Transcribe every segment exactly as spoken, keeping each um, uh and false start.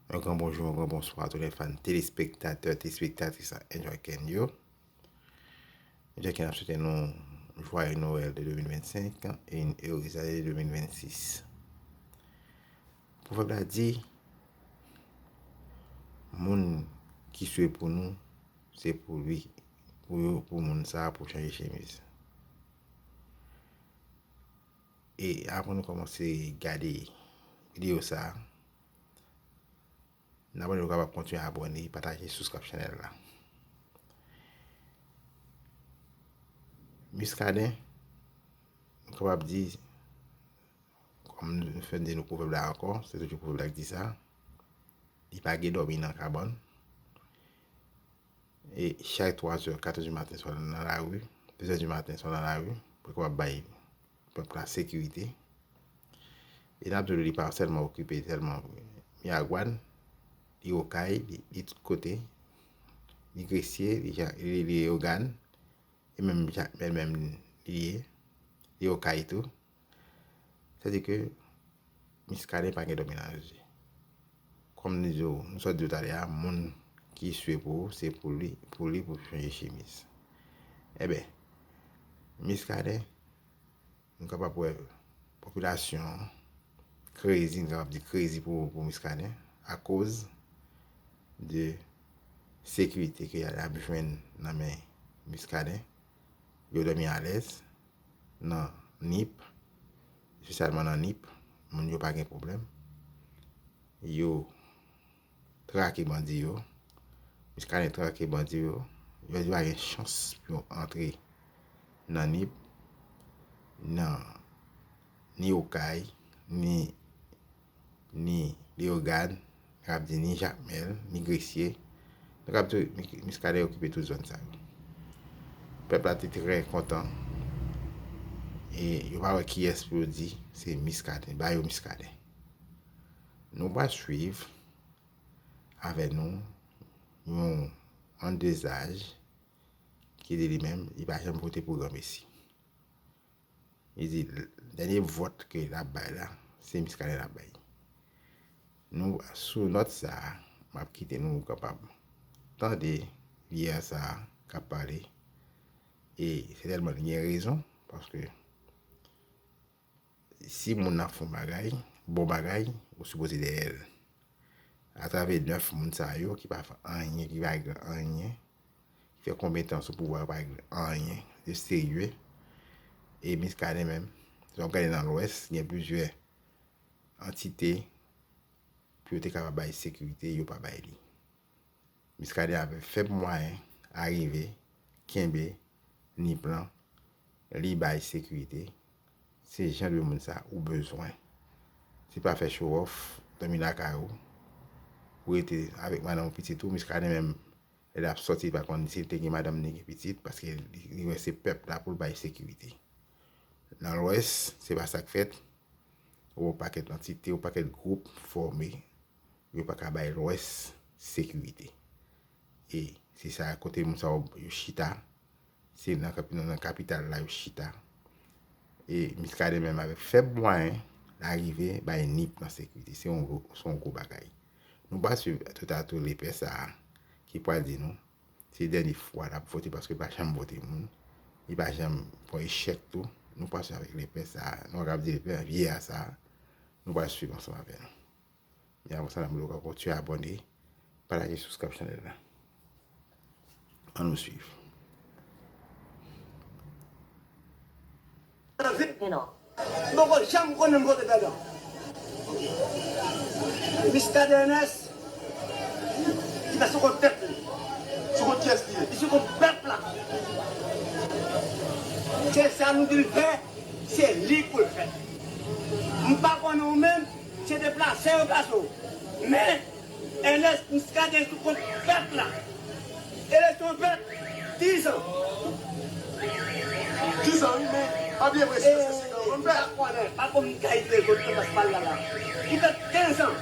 Un grand bonjour, un grand bonsoir à tous les fans téléspectateurs, téléspectatrices à Enjoy Ken yo. Enjoy Ken ap swete nou joyeux Noël de deux mille vingt-cinq et une heureuse année deux mille vingt-six. Pwovèb la di, moun ki swe pou nou, se pou li, pou yo, pou moun sa a, pou chanje chemiz. E avan nou kòmanse gade videyo sa a, n ap mande w kapab kontinye abòne, pataje, subscribe chanèl la. Muscadin, nou kapab di, kòm nou fè di nou pwovèb la ankò, se toujou pwovèb la ki di sa, li pa gen dòmi nan kabann. E chak twa zè, kat zè di maten, swa nan lari, de zè di maten, swa nan lari, pou l kapab bay pèp la sekirite. E n ap di w li pa sèlman okipe sèlman Miragwàn, li Okay, li, li tout kote, li Gresye, li, Ja- li, li Leyogàn, e menm Jakmèl menm li ye, li Okay tou. Sètadi ke Muscadin pa gen dòmi nan zye. Kòm nou di w, nou sot di w talè a, moun ki swe pou ou, se pou li, pou li pou chanje chemiz. Enben, Muscadin, nou kapab wè popilasyon an krezi, nou kapab di krezi pou, pou Muscadin, akoz de sekirite ke y ap jwenn nan men Muscadin. Yo dòmi alèz nan Nip, espesyalman nan Nip, moun yo pa gen pwoblèm. Yo trake bandi yo, Muscadin trake bandi yo, yo di pa gen chans pou yo antre nan Nip, nan ni Okay, ni ni Leyogàn, nou kab di ni Jakmèl, ni Gresye, nou kab di Mis- Miskaden okipe tout zòn sa yo. Pèp la te trè kontan e yo pa wè kiyès pou yo di se Miskaden, ba yo Miskaden. Nou pral swiv avè nou yon Andezaj ki di li menm li pa janm vote pou granmesi. Li di dènye vòt ke l ap bay la, se Miskaden l ap bay. Nou, sou nòt sa a, m ap kite nou kapab tande vyè sa a k ap pale. E se tèlman li gen rezon, paske si moun nan fè yon bagay, bon bagay, ou sipoze dèyè l. Atravè nèf moun sa yo ki pa fè anyen, ki pa regle anyen, fè konbyen tan sou pouvwa yo pa regle anyen de serye. E Miskaden menm, lè w gade nan Lwès, gen plizyè antite pou yo te kapab bay sekirite, yo pa bay li. Miskaden avè fèb mwayen arive kenbe Nip lan, li bay sekirite. Se jan de moun sa ou bezwen. Se pa fè show off, dòmi lakay ou, ou rete avèk madanm ou pitit ou. Miskaden menm, lè l ap sòti, li pa konn si l te gen madanm ni gen pitit, paske li, li wè se pèp la pou l bay sekirite. Nan Lwès, se pa sa k fèt. Ou wè yon pakèt antite, yon pakèt gwoup fòme, yo pa ka bay Lwès sekirite. E se sa kote moun sa yo, yo chita, se nan, nan, nan kapital la yo chita. E Miskaden menm avèk fèb mwayen, l arive bay Nip lan sekirite. Se yon gwo, se yon gwo bagay. Nou pral swiv toutatoulepè sa a ki pral di nou se dènye fwa l ap vote paske l pa janm vote moun. Li pa janm fè echèk tou. Nou pral swiv avèk lepè sa a. Nou pa kab di lepè, vyè a sa a. Nou pral swiv ansanm avè nou. Men avan sa, n ap mande w kontinye abòne, pataje, subscribe chanèl la. Ann nou swiv. M poko janm konnen m vote pèdan. Miskaden Ernest, li pa sou kont tèt li. Sou kont kiyès li ye? Li sou kont pèp la. Se sa nou di l fè, se li pou l fè. M pa konnen ou menm, se deplase yo plase w. Men, Ernest Miskaden sou kont pèp la. Eleksyon fèt, dizan. Dizan, wi, men pa bliye prezidan se senk an, ou konn fè. Pa konnen, pa konn kayite zòt nan pas pal la la. Li fèt kenz an.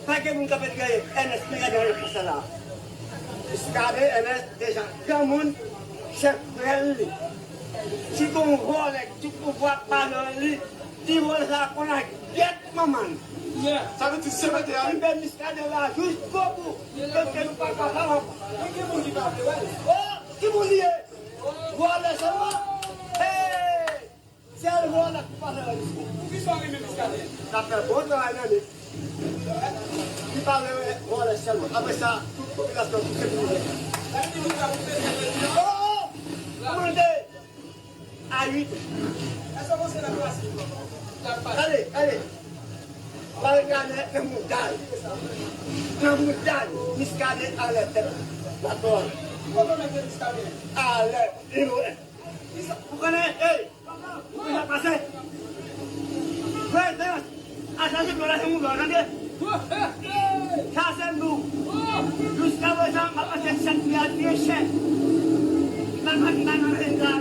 Pa gen moun k ap ganyen Ernest Miskaden nan pas la la. Miskaden Ernest deja granmoun, chèf rèl li. Si gon vòlè ki pouvwa pa nan li, ti vòlè sa konn a gèt manman l. Sa vle di se mete a. Li fè Muscadin la jiskobout. Paske nou pa kapab ankò. Men ki moun li pa vle wè? Oh, ki moun li ye? Vòlè sèlman. Hey! Sèl vòlè ki pale nan Muscadin. Poukisa w renmen Muscadin? L ap fè bon travay nan li. Li pale vòlè sèlman. Apre sa, tout popilasyon tou se pou li. Sa vle di nou ka pou fè prezidan? Oh! Kòmande! A uit. Èske w panse l ap pase? Gade, gade. Marikane nan mouda l. Nan mouda l. Muscadin anlè tèt. Patwon. Ki kote w mete Muscadin? Anlè. Ou konnen, ey! Ou konnen sa k pase? Prezans! Ajan de dlo la se moun dlo, tande? Sa se nou! Jiska prezan, m ap achte sèt mil byen chè. Nan, nan, nan, nan, nan,